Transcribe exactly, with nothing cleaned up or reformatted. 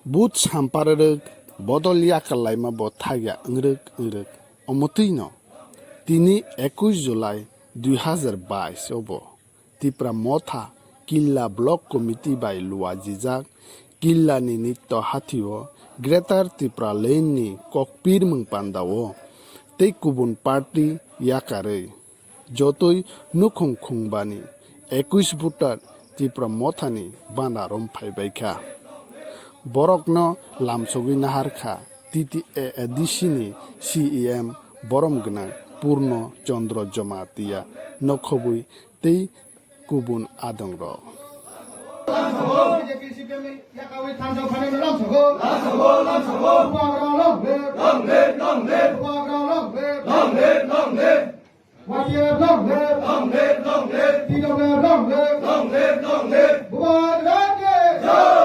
But sampar rwk, bodol yakal laima bo thagya wngrwk wngrwk. Omotwino tini ekush July dui hazar bais o bo Tipra Motha Killa Block Committee bai luajijak Killa ni nitto hathi o Greater Tipra Land ni kokpir mwng panda o tei kubun party yakarwi jotoi nukhung khungbani ekush voter Tipra Mothani bana rom phaibaikha. Borokno lamsogwi naharkha T T A A D C ni C E M borom gwnang Purno Chandra Jamatia nokhobwi tei kubun adongrok. Y T F long live! Long live, long live! T W F long live! Long live, long live! Bubagra ke!